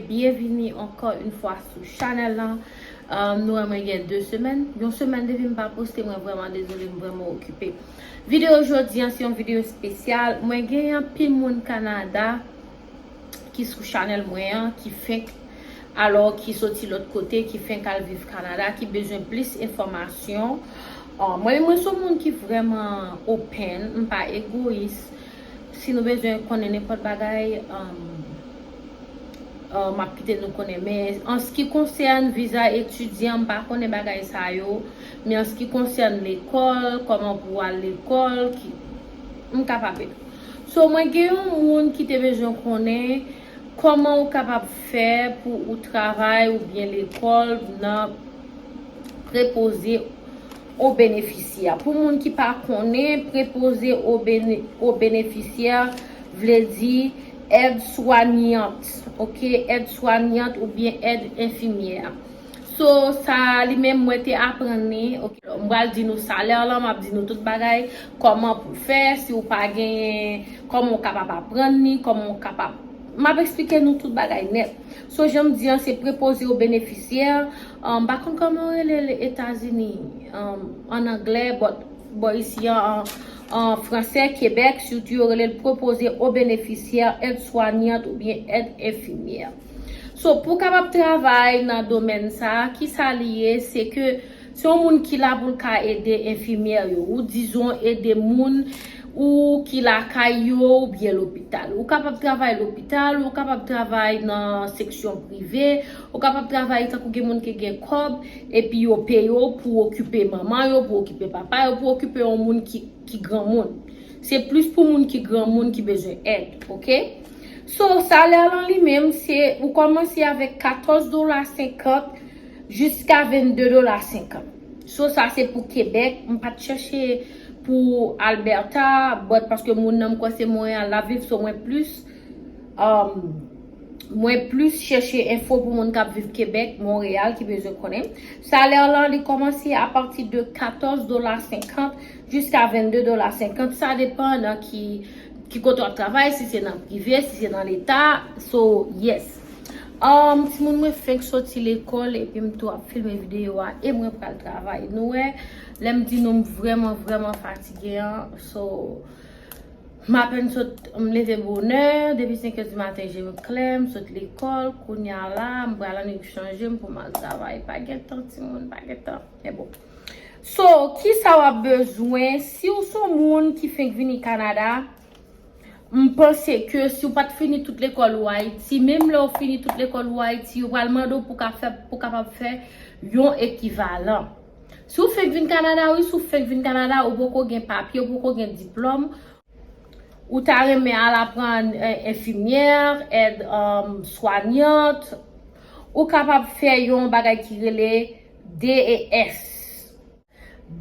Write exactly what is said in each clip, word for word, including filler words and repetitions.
Byenvini ankò yon fwa sou chanèl lan. Um, nou wè mwen gen de semèn. Yon semèn depi m pa poste, mwen vrèman dezole, m vrèman okipe. Videyo jodi an se yon videyo espesyal. Mwen gen anpil moun Kanada ki sou chanèl mwen an, ki fenk alò ki soti lòt kote, ki fenk al viv Kanada, ki bezwen plis enfòmasyon. Ah, mwen, mwen se yon moun ki vrèman open, m pa egoyis. Si nou bezwen konnen nenpòt bagay, um, uh, m ap kite nou konnen. Men an se ki konsène viza etidyan, m pa konnen bagay sa yo. Men an se ki konsène lekòl, kòman pou w al lekòl, ki, m kapab ede w. So, mwen gen yon moun ki te bezwen konnen kòman ou kapab fè pou ou travay oubyen lekòl nan prepoze o benefisyè. Pou moun ki pa konnen, prepoze o bene-, o benefisyè vle di èd swanyant, oke? Èd swanyant oubyen èd enfimyè. So, sa li menm mwen te aprann li, oke? M pral di nou salè lan, m ap di nou tout bagay, kòman pou fè, si ou pa genyen, kòman ou kapab aprann li, kòman ou kapab. M ap eksplike nou tout bagay nèt. So, jan m di an, se prepoze o benefisyè. Ah, m pa konn kòman yo rele l Etazini, um, an anglè, but bò isi an, an, an fransè, Kebèk, sitou yo rele l prepoze o benefisyè, èd swanyant oubyen èd enfimyè. So, pou w kapab travay nan domèn sa a, ki sa li ye? Se ke se yon moun ki la pou l ka ede enfimyè yo, ou dizon ede moun ou ki lakay yo oubyen lopital. Ou kapab travay lopital, ou kapab travay nan seksyon prive, ou kapab travay tankou gen moun ki gen kòb, epi yo peye w pou okipe manman yo, pou okipe papa yo, pou okipe yon moun ki, ki granmoun. Se plis pou moun ki granmoun ki bezwen èd, oke? So, salè lan li menm, se ou kòmanse avèk katòz dola senkant jiska vennde dola senkant. So, sa se pou Kebèk. M pa t chèche pou Alberta, but paske moun nan m kwè se Montréal l ap viv, so mwen plis, um, mwen plis chèche enfo pou moun k ap viv Kebèk, Monreyal, ki bezwen konnen. Salè lan, li kòmanse apati de katòz dola senkant jiska vennde dola senkant. Sa depann nan ki, ki kote w ap travay, si se nan prive, si se nan leta. So, yes. Um, timoun mwen fenk soti lekòl epi m tou ap filme videyo a e mwen pral travay. Nou wè, lè m di nou m vrèman, vrèman fatige an. So, m apèn sot, m leve bonè, depi senk è di maten je m klè, m sot lekòl, kounya la, m pral annik chanje m pou m al travay. Pa gen tan, timoun, pa gen tan. Men bon. So, kisa w ap bezwen? Si w se yon moun ki fenk vini Kanada, m panse ke si w pa t fini tout lekòl ou Ayiti, menm lè w fini tout lekòl ou Ayiti, yo pral mande w pou ka fè, pou kapab fè yon ekivalan. Si w fenk vin Kanada, wi, si w fenk vin Kanada, ou poko gen papye, ou poko gen diplòm, ou ta renmen al aprann, eh, enfimyè, èd, um, swanyant, ou kapab fè yon bagay ki rele D E S.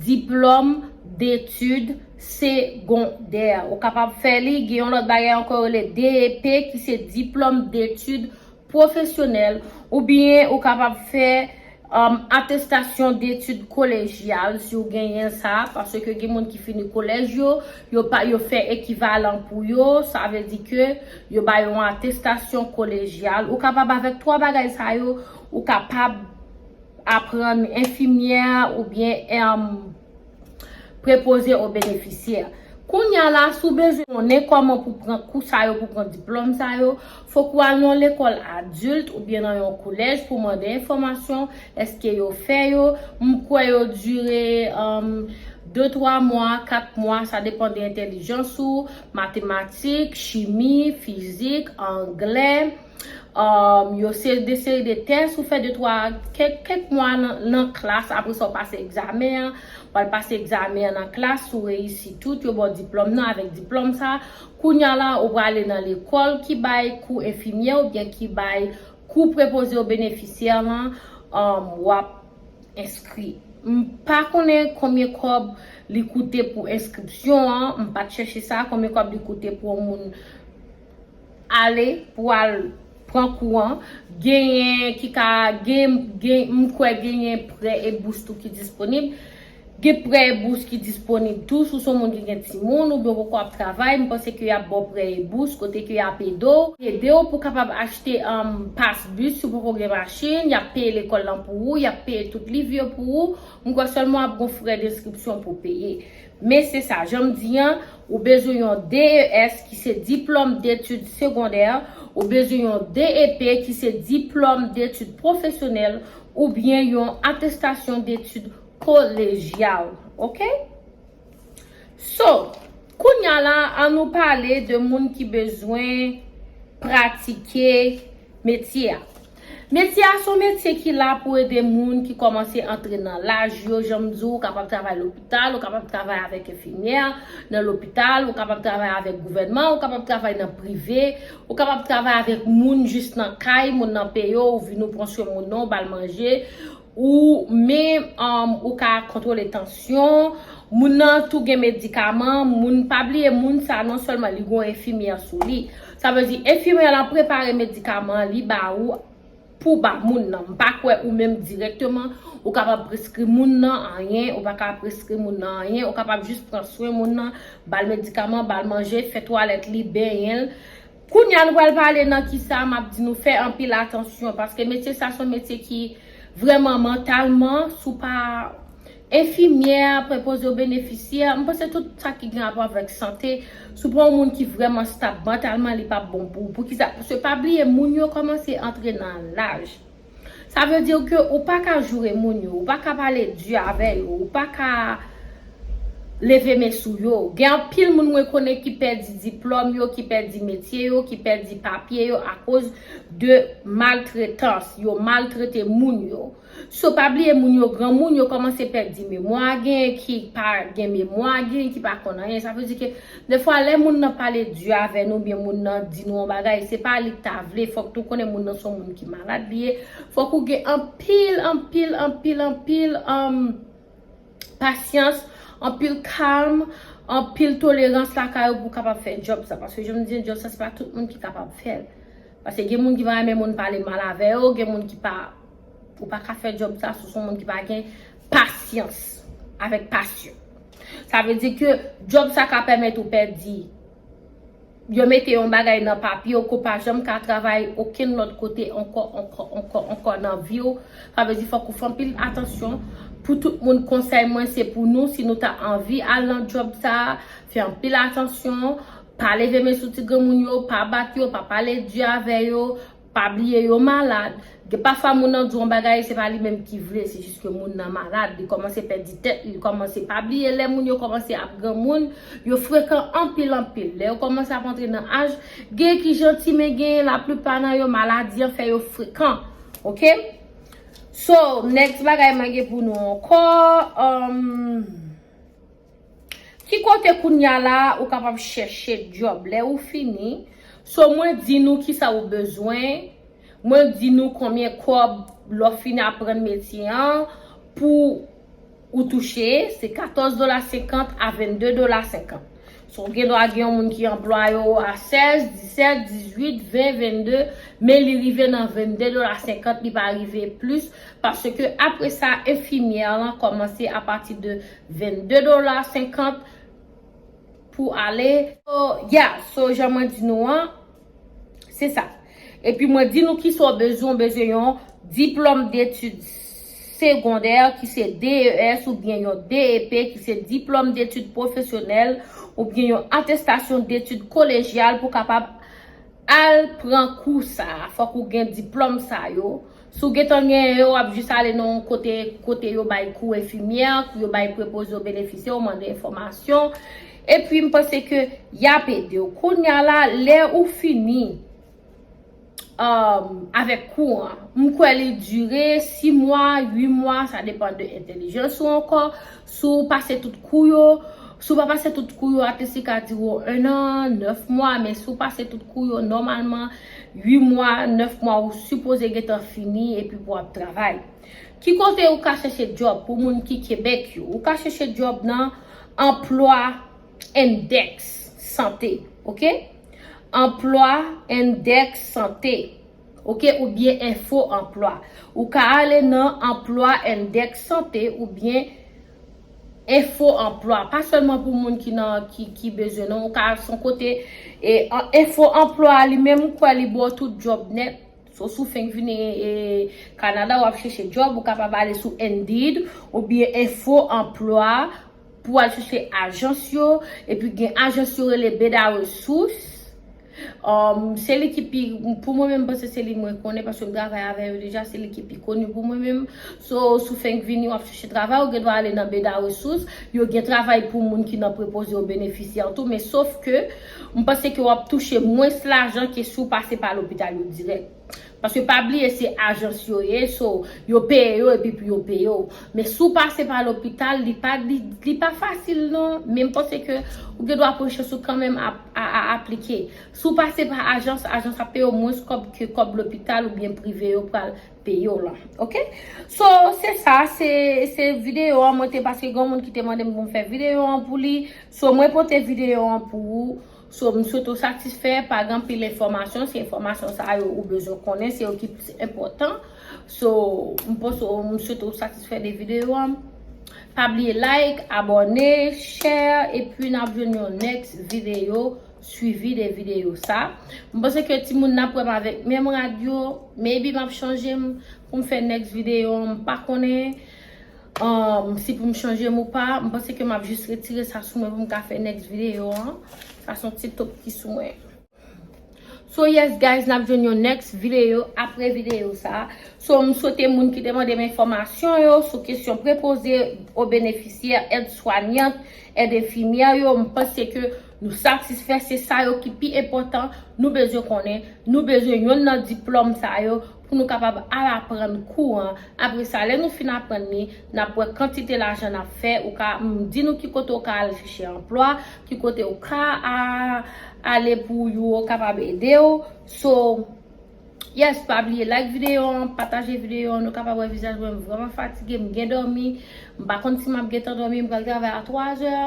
Diplòm detid segondè. Ou kapab fè li, gen yon lòt bagay ankò yo rele D E P, ki se diplòm detid pwofesyonèl, oubyen ou kapab fè, um, atestasyon detid kolejyal, si w genyen sa, paske gen moun ki fini kolèj yo, yo pa, yo fè ekivalan pou yo, sa vle di ke yo ba yo yon atestasyon kolejyal. Ou kapab avèk twa bagay sa yo, ou kapab aprann enfimyè oubyen, em, prepoze o benefisyè. Kounya la, si w bezwen konnen kòman pou pran kou sa yo, pou pran diplòm sa yo, fòk ou al nan lekòl adilt oubyen nan yon kolèj pou mande enfòmasyon, èske yo fè yo. M kwè yo dire, em, de twa mwa, kat mwa, sa depann de entèlijans ou, matematik, chimi, fizik, anglè. Um, yo se de seri de tès, ou fè de twa, kèk, kèk mwa nan, nan klas, apre sa w pase egzamen an, w al pase egzamen an nan klas, ou reyisi tout, yo ba w diplòm nan, avèk diplòm sa, kounya la, ou prale nan lekòl ki bay kou enfimyè oubyen ki bay kou prepoze o benefisyè lan, um, w ap enskri. M pa konnen konbyen kòb li koute pou enskripsyon an, m pa t chèche sa, konbyen kòb li koute pou yon moun ale pou al pran kou an. Genyen ki ka, gen, gen, m kwè genyen prè e bous tou ki disponib. Gen prè e bous ki disponib tou, si w se yon moun ki gen timoun oubyen w poko ap travay, m panse ke y ap ba w prè e bous kote ke y ap ede w, ede w pou w kapab achte um, pas bis si w poko gen machin, y ap peye lekòl lan pou ou, y ap peye tout liv yo pou ou. M kwè sèlman w ap gon frè denskripsyon pou w peye. Men se sa, jan m di an, ou bezwen yon D E S ki se diplòm detid segondè, ou bezwen yon D E P ki se diplòm detid pwofesyonèl, oubyen yon atestasyon detid kolejyal, oke? So, kounye a la, an nou pale de moun ki bezwen pratike metye a. Metye a se yon metye ki la pou ede moun ki kòmanse antre nan laj yo, jan m di w, ou kapab travay lopital, ou kapab travay avèk enfimyè nan lopital, ou kapab travay avèk gouvènman, ou kapab travay nan prive, ou kapab travay avèk moun jis nan kay, moun nan peye w, ou vin ou pran swen moun nan, ou ba l manje, ou men um, ou ka kontwole tansyon, moun nan tou gen medikaman, moun pa bliye moun sa non sèlman li gon enfimyè sou li. Sa vle di enfimyè lan prepare medikaman li ba ou pou ba moun nan. M pa kwè ou menm dirèkteman ou kapab preskri moun nan anyen, ou pa ka preskri moun nan anyen, ou kapab jis pran swen moun nan, ba l medikaman, ba l manje, fè twalèt li, benyen l. Kounye a nou pral pale nan kisa m ap di nou fè anpil atansyon paske metye sa se yon metye ki vrèman mantalman si w pa enfimyè, prepoze yo benefisyè, m panse tout sa ki gen rapò avèk sante, si w pa yon moun ki vrèman stab mantalman li p ap bon pou ou. Poukisa? Paske pa bliye moun yo kòmanse antre nan laj. Sa vle di ke ou pa ka joure moun yo, ou pa ka pale di avè yo, ou pa ka leve men sou yo. Gen anpil moun mwen konnen ki pèdi diplòm yo, ki pèdi metye yo, ki pèdi papye yo akoz de maltretans. Yo maltrete moun yo. So pa bliye moun yo granmoun, yo kòmanse pèdi memwa, gen ki pa gen memwa, gen ki pa konn anyen. Sa vle di ke defwa lè moun nan pale di avè nou oubyen moun nan di nou yon bagay, se pa li k ta vle, fòk nou konnen moun nan se yon moun ki malad li ye. Fòk ou gen anpil, anpil, anpil, anpil um, pasyans, anpil kalm, anpil tolerans lakay ou pou w kapab fè djòb sa. Paske jan m di djòb sa, se pa tout moun ki kapab fè l. Paske gen moun ki pa renmen moun pale mal avè yo, gen moun ki pa, ou pa ka fè djòb sa si w se yon moun ki pa gen pasyans, avèk pasyon. Sa vle di ke djòb sa ka pèmèt ou pèdi yo mete yon bagay nan papye w ke w pa janm ka travay okenn lòt kote ankò, ankò, ankò, ankò nan vi w. Sa vle di fòk ou fè anpil atansyon. Pou tout moun, konsèy mwen se pou nou, si nou ta anvi al nan djòb sa, fè anpil atansyon, pa leve men sou ti granmoun yo, pa bat yo, pa pale di avè yo, pa bliye yo malad. Gen pafwa moun nan di yon bagay, se pa li menm ki vle, se jis ke moun nan malad, li kòmanse pèdi tèt li, li kòmanse pa bliye lè moun yo kòmanse ap granmoun, yo frekan anpil anpil. Lè yo kòmanse ap antre nan aj, gen ki janti men gen laplipa nan yo maladi an fè yo frekan. Oke? So, next bagay mwen gen pou nou ankò. Um, Ki kote kounye a la ou kapab chèche djòb lè ou fini? So mwen di nou kisa ou bezwen, mwen di nou konbyen kòb lè w fin aprann metye an pou ou touche, se katòz dola senkant a vennde dola senkant. So w gen dwa gen yon moun ki anplwaye w a sèz, disèt, dizuit, ven, vennde, men li rive nan vennde dola senkant, li pa rive plis, paske apre sa enfimyè lan kòmanse apati de vennde dola senkant pou ale. So, yeah, so jan mwen di nou an, se sa. Epi mwen di nou kisa w bezwen, w bezwen yon diplòm detid segondè ki se D E S oubyen yon D E P ki se diplòm detid pwofesyonèl oubyen yon atestasyon detid kolejyal pou kapab al pran kou sa a. Fòk ou gen diplòm sa yo. Si w gentan genyen yo, w ap jis ale nan yon kote, kote yo bay kou enfimyè, yo bay prepoze yo benefisye, w mande enfòmasyon. Epi m panse ke y ap ede w. Kounye a la, lè ou fini um, avèk kou an, m kwè li dire sis mwa, uit mwa, sa depann de entèlijans ou ankò. Si w pase tout kou yo, si w pa pase tout kou yo, atlis li ka dire w en an, nèf mwa, men si w pase tout kou yo, nòmalman, uit mwa, nèf mwa, ou sipoze gentan fini epi pou w ap travay. Ki kote ou ka chèche djòb pou moun ki Kebèk yo? Ou ka chèche djòb nan Anplwa Endèks Sante, oke? Anplwa Endèks Sante, oke? Oubyen Enfo Anplwa. Ou ka ale nan Anplwa Endèks Sante oubyen enfo anplwa, pa sèlman pou moun ki nan, ki, ki bezwen, non, ou ka se yon kote, e, an, enfo anplwa li menm, ou kwè li ba w tout djòb nèt. So, si w fenk vini, e, Kanada, w ap chèche djòb, ou kapab ale sou Indeed oubyen enfo anplwa pou al chèche ajans yo, epi gen ajans yo rele Beda Resous. Um, se li ki pi, pou mwen menm, m panse se li mwen konnen, paske m travay avè yo deja, se li ki pi koni pou mwen menm. So, si w fenk vini, w ap chèche travay, ou gen dwa ale nan Beda Resous. Yo gen travay pou moun ki nan prepoze o benefisyè tou, men sof ke m panse ke w ap touche mwens lajan ke si w pase pa lopital yo dirèk. Paske pa bliye se ajans yo ye, so yo peye yo epi pou yo peye w. Men si w pase pa lopital, li pa, li, li pa fasil non. Men m panse ke ou gen dwa pran chans ou kanmenm ap, a, a aplike. Si w pase pa ajans, ajans ap peye w mwens kòb ke kòb lopital oubyen prive yo pral peye w lan. Oke? So, se sa, se, se videyo an mwen te, paske gen moun ki te mande m pou m fè videyo an pou li. So, mwen pote videyo an pou ou. So, m swete w satisfè, pa gen anpil enfòmasyon, se enfòmasyon sa yo ou bezwen konnen, se yo ki plis enpòtan. So, m panse w, m swete w satisfè de videyo an. Pa bliye like, abòne, share, epi n ap jwenn yon next videyo, swivi de videyo sa. M panse ke timoun n ap wè m avèk menm rad yo, maybe m ap chanje m pou m fè next videyo an, m pa konnen. Um, si pou m chanje m ou pa, m panse ke m ap jis retire sa sou mwen pou m ka fè next videyo an. Sa se yon ti top ki sou mwen. So yes guys, n ap jwenn yon next videyo apre videyo sa. So m swete moun ki te mande m enfòmasyon yo sou kesyon prepoze o benefisyè, èd swanyant, èd enfimyè yo, m panse ke nou satisfè, se sa yo ki pi enpòtan, nou bezwen konnen, nou bezwen yonn nan diplòm sa yo pou nou kapab al aprann kou an. Apre sa, lè nou fin aprann li, n ap wè kantite lajan n ap fè. Ou ka, m di nou ki kote ou ka al chèche anplwa, ki kote ou ka a, ale pou yo kapab ede w. So, yes, pa bliye like videyo an, pataje videyo an, nou kapab wè vizaj mwen, m vrèman fatige, m gen dòmi, m pa konn si m ap gentan dòmi, m pral travay a twa zè.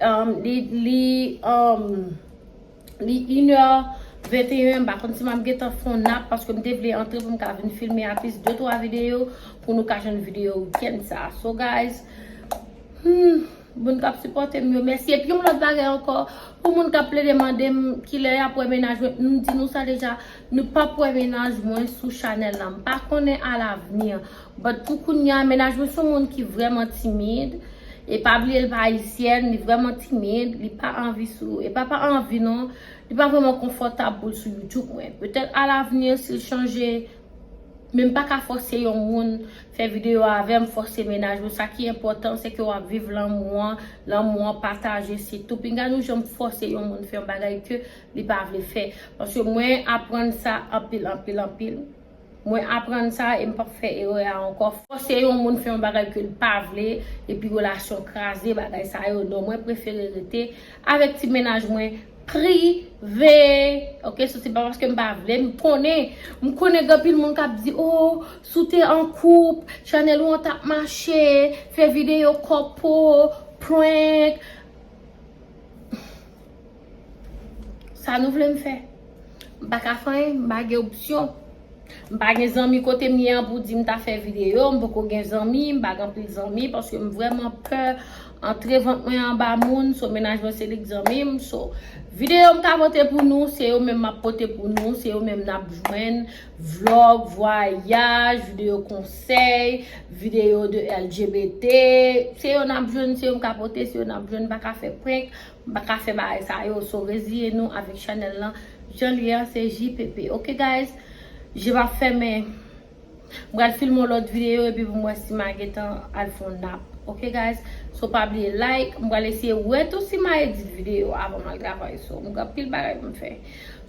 Um, li, li, um, li inè venteyen, m pa konn si m ap gentan fè yon nap, paske m te vle antre pou m ka vin filme at least de twa videyo, pou nou ka jwenn videyo wikenn sa. So, guys, hmm, moun k ap sipòte m yo, mèsi. Epi yon lòt bagay ankò, pou moun k ap plede mande m kilè y ap wè mennaj mwen, m di nou sa deja, nou p ap wè mennaj mwen sou chanèl la. M pa konnen alavni. But pou kounye a, mennaj mwen se yon moun ki vrèman timid. E pa bliye l pa ayisyèn, li vrèman timid, li pa anvi sou, e pa pa anvi non, li pa vrèman konfòtab pou l sou YouTube mwen. Petèt alavni, si l chanje, men m pa ka fòse yon moun fè videyo avè m, fòse mennaj mwen. Sa ki enpòtan, se ke w ap viv lanmou an, lanmou an pataje, se tou. Pinga nou janm fòse yon moun fè yon bagay ke li pa vle fè. Paske mwen aprann sa anpil, anpil, anpil. Mwen aprann sa e m p ap fè erè a ankò. Fòse yon moun fè yon bagay ke l pa vle, epi relasyon kraze, bagay sa yo, non, mwen prefere rete avèk ti mennaj mwen prive. Oke, so se pa paske m pa vle, m konnen, m konnen gen anpil moun k ap di, "Oh, si w te an koup, chanèl ou an t ap mache, fè videyo kòpo, prank." Sa nou vle m fè? M pa ka fè anyen, m pa gen opsyon. M pa gen zanmi kote m ye an pou di m ta fè videyo, m poko gen zanmi, m pa gen anpil zanmi, paske m vrèman pè antre vant mwen anba moun, so mennaj mwen se li k zanmi m, so videyo m ka pote pou nou, se yo menm m ap pote pou nou, se yo menm n ap jwenn, vlòg, vwayaj, videyo konsèy, videyo de L G B T, se yo n ap jwenn, se yo m ka pote, se yo n ap jwenn, m pa ka fè prank, m pa ka fè bagay sa yo, so reziye nou avèk chanèl lan, jan l ye an, se J P P, oke guys, je m ap fèmen, m pral filme yon lòt videyo, epi pou m wè si m a gentan al fè yon nap, oke guys, so pa bliye like, m pral eseye wè tou si m a edit videyo avan m al travay, so m gen anpil bagay pou m fè,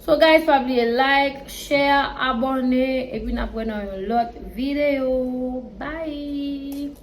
so guys, pa bliye like, share, abòne, epi n ap wè nan yon lòt videyo, bye.